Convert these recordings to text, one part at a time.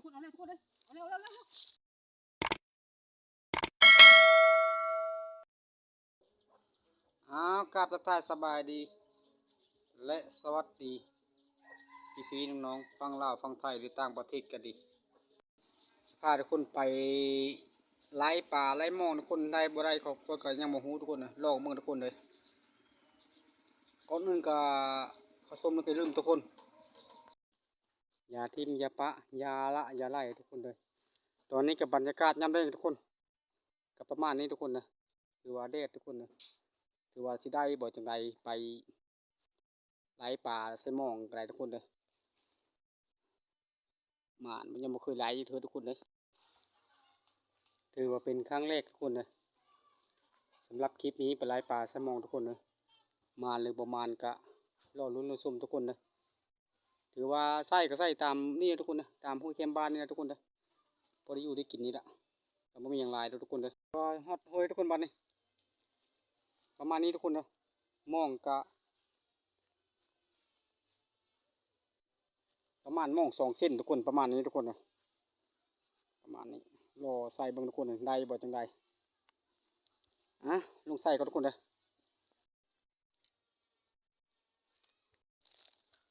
ທຸກຄົນ ເອົາເລີຍ ທຸກຄົນເລີຍ ເອົາເລີຍ ເອົາເລີຍ ເອົາເລີຍ. ອ້າວ ກາບທັກທາຍສະບາຍດີ ແລະ ສະຫວັດດີ ພີ່ໆ ນ້ອງໆ ຝັ່ງລາວ ຝັ່ງໄທ ຫຼື ຕ່າງປະເທດກໍດີ. ຊິພາທຸກຄົນໄປໄລ່ປາໄລ່ມອງ ທຸກຄົນ ໄດ້ບໍ່ໄດ້ ຂ້ອຍກໍຍັງບໍ່ຮູ້ ທຸກຄົນເອີຍ ລອງເບິ່ງ ທຸກຄົນເອີຍ. ກ່ອນອື່ນກໍຂໍຊົມ ແລະ ກໍຢ່າລືມ ທຸກຄົນ ຢ່າຖິ້ມ ຢ່າປະ ຢ່າລະ ຢ່າໄຫຼ ທຸກຄົນເດີ. ຕອນນີ້ກໍບັນຍາກາດຍາມແລງ ທຸກຄົນ ກໍປະມານນີ້ ທຸກຄົນເດີ. ຖືວ່າແດດ ທຸກຄົນເດີ. ຖືວ່າຊິໄດ້ບໍ່ຈັ່ງໃດ ໄປໄລ່ປາໃສ່ມອງກໍໄດ້ ທຸກຄົນເດີ. ໝານ ມັນຍັງບໍ່ເຄີຍໄລ່ຈັກເທື່ອ ທຸກຄົນເດີ. ຖືວ່າເປັນຄັ້ງແລກ ທຸກຄົນເດີ. ສຳລັບຄລິບນີ້ໄປໄລ່ປາໃສ່ມອງ ທຸກຄົນເດີ. ໝານ ຫຼື ບໍ່ໝານ ກະລໍລຸ້ນລໍຊົມ ທຸກຄົນເດີ. ຖືວ່າໃສ່ກໍໃສ່ຕາມນີ້ ທຸກຄົນເດີ ຕາມຫ້ວຍແຄມບ້ານນີ້ແຫຼະ ທຸກຄົນເດີ. ພໍໄດ້ຢູ່ໄດ້ກິນນີ້ລະ ກໍບໍ່ມີຫຍັງຫຼາຍດອກ ທຸກຄົນເດີ. ກໍຮອດຫ້ວຍ ທຸກຄົນ ບັດນີ້ ປະມານນີ້ ທຸກຄົນເດີ. ມອງກະປະມານມອງສອງເຊັນ ທຸກຄົນ ປະມານນີ້ ທຸກຄົນເດີ. ປະມານນີ້ ລໍໃສ່ເບິ່ງ ທຸກຄົນເດີ ໄດ້ບໍ່ຈັ່ງໃດ. ອະ ລົງໃສ່ກ່ອນ ທຸກຄົນເດີ.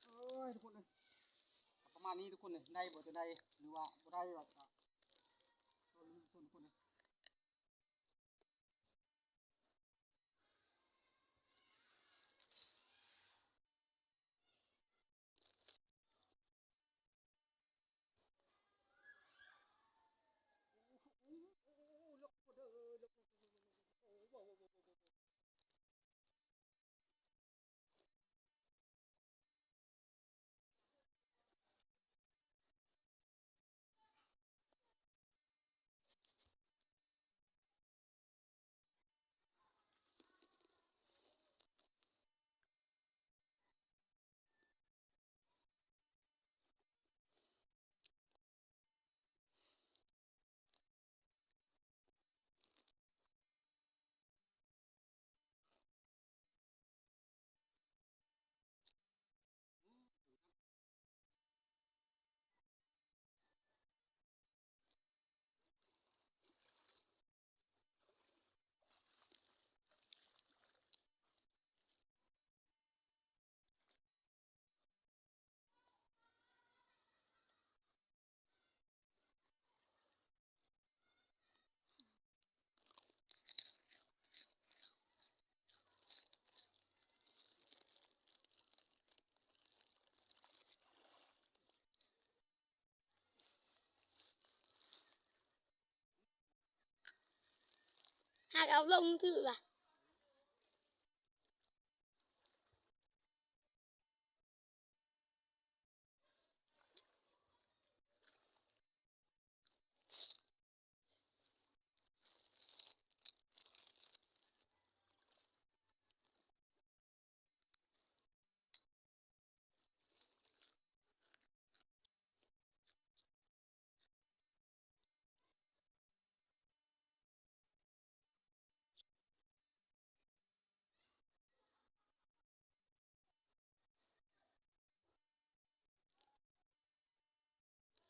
ໂອ້ຍ ທຸກຄົນເອີຍ ປະມານນີ້ ທຸກຄົນເອີຍ ໄດ້ບໍ່ຈັ່ງໃດ ຫຼືວ່າບໍ່ໄດ້ ກໍລໍລຸ້ນ ທຸກຄົນເອີຍ. ຫາກເອົາລົງຖືວ່າ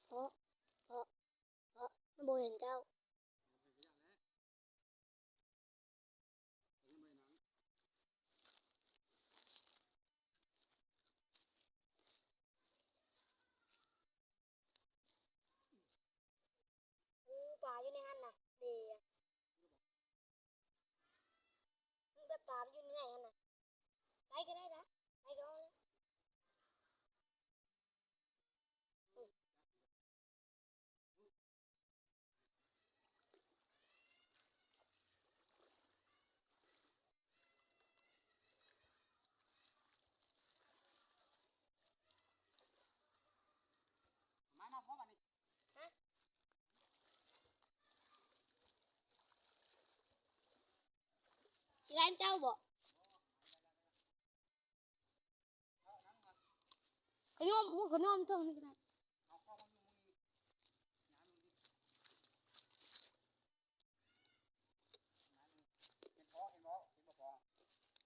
ເພາະ ເພາະ ເພາະມັນບໍ່ເຫັນເຈົ້າ. ເອີ ປາຢູ່ໃນຫັ້ນນະ ເດ ມັນແບບປາມັນຢູ່ໃນຫັ້ນນະ ໄປກໍໄດ້ນະ ໄປກໍເອົາ. ມານຳພໍ່ບາດນີ້ ຮະ ຊິໄລ່ເຈົ້າບໍ? ຂະຫຍອມ ຂະຫຍອມເທິງນີ້ກໍໄດ້.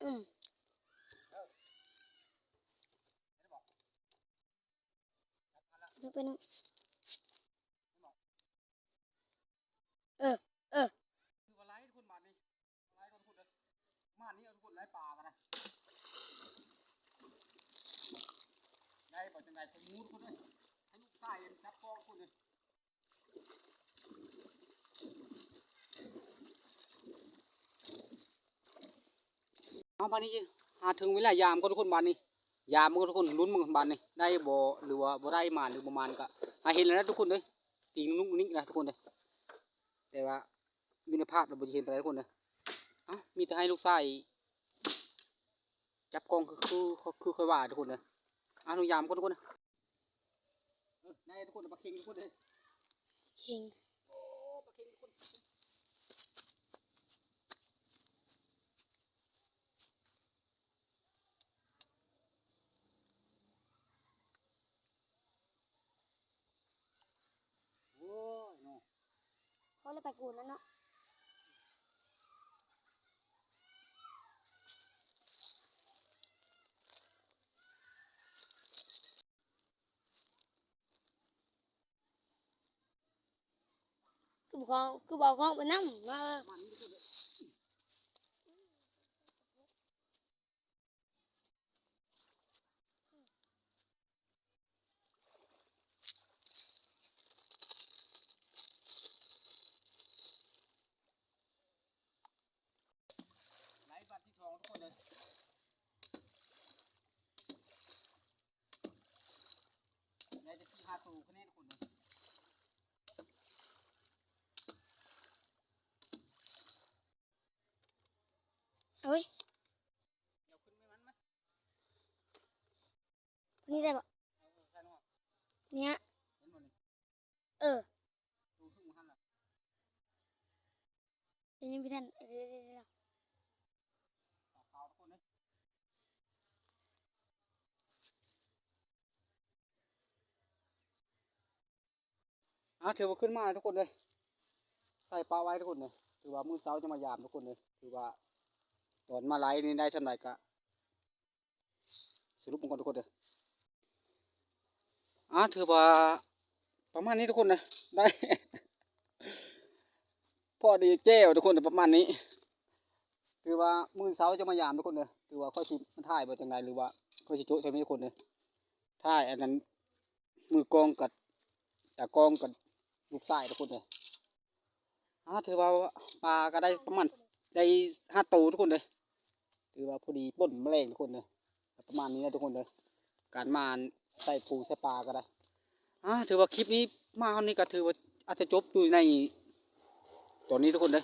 ອືມ ເດີໄປນຳ. ເອີ ເອີ ຖືວ່າຫຼາຍທຸກຄົນບາດນີ້ ຫຼາຍຄົນທຸກຄົນເດີ ປະມານນີ້ເອົາທຸກຄົນ ຫຼາຍປາກັນນະ ໄດ້ບໍ່ຈັ່ງໃດ ເບິ່ງໝູທຸກຄົນເດີ ໃຫ້ລູກຊາຍຈັບກອງທຸກຄົນເດີ. ເອົາ ບາດນີ້ຫາເຖິງເວລາຢາມກ່ອນທຸກຄົນ ບາດນີ້ ຢາມເບິ່ງທຸກຄົນ ລຸ້ນເບິ່ງບາດນີ້ ໄດ້ບໍ່ ຫຼືວ່າບໍ່ໄດ້ ມານຫຼືບໍ່ມານ ກະຫາເຫັນແລ້ວນະທຸກຄົນເດີ ຕີງນຸກນິກນະທຸກຄົນເດີ ແຕ່ວ່າຢູ່ໃນພາບລະບໍ່ໄດ້ເຫັນປານໃດທຸກຄົນເດີ. ເອົ້າ ມີແຕ່ໃຫ້ລູກຊາຍຈັບກ້ອງ ຄື ຄື ຄືຂ້ອຍວ່າທຸກຄົນເດີ. ອະນຸຍາມກ່ອນທຸກຄົນເດີ. ເອີ ໄດ້ທຸກຄົນ ປາເຄັງທຸກຄົນເດີ ເຄັງ ໂອ້ ປາເຄັງທຸກຄົນ. ໂອ້ຍເນາະ ເຂົາເລີຍໄປກູນນັ້ນເນາະ. ຄືບໍ່ຂອງ ຄືບໍ່ເອົາຂອງໄປນຳ ມາເອີ. ໄລ່ບາດທີສອງທຸກຄົນເດີ ໄດ້ແຕ່ສີ່ຫ້າໂຕແຄ່ນີ້ທຸກຄົນເດີ. ໂອ້ຍ ດຽວຂຶ້ນໄປມັນມາ ນີ້ໄດ້ບໍ່ ເອີ ເອີ ນີ້ ເອີ ເຫັນບໍ່ນີ້ ເອີ ໂຕເທິງມັນຫັ້ນລະ ເຫັນຍັງບໍ່ທັນ ເອີ ເອີ ເອີ ເອີ ອາ ຖືວ່າຂຶ້ນມາທຸກຄົນເດີ ໃສ່ປະໄວ້ທຸກຄົນເດີ ຖືວ່າມື້ເຊົ້າຈະມາຢາມທຸກຄົນເດີ ຖືວ່າຕອນມາໄລ່ນີ້ໄດ້ສ່ຳໃດກະສະຫຼຸບມັນກ່ອນທຸກຄົນເດີ. ອາ ຖືວ່າປະມານນີ້ທຸກຄົນເດີ ໄດ້ ພໍດີແຈ່ວທຸກຄົນເດີ ປະມານນີ້ ຖືວ່າມື້ເຊົ້າຈະມາຢາມທຸກຄົນເດີ ຖືວ່າຂ້ອຍຊິມາຖ່າຍບໍ່ຈັ່ງໃດ ຫຼືວ່າຂ້ອຍຊິໂຈະຊ່ຳນີ້ທຸກຄົນເດີ ຖ່າຍອັນນັ້ນ ມືກ້ອງກັບຕາກ້ອງກັບລູກຊາຍທຸກຄົນເດີ. ອາ ຖືວ່າປາກະໄດ້ປະມານໄດ້ຫ້າໂຕທຸກຄົນເດີ ຖືວ່າພໍດີປົ່ນມາແລງທຸກຄົນເດີ ປະມານນີ້ແຫຼະທຸກຄົນເດີ ການມາໃສ່ປູໃສ່ປາກະໄດ້. ອາ ຖືວ່າຄລິບນີ້ມາຮອດນີ້ກະຖືວ່າອາດຈະຈົບຢູ່ໃນຕອນນີ້ທຸກຄົນເດີ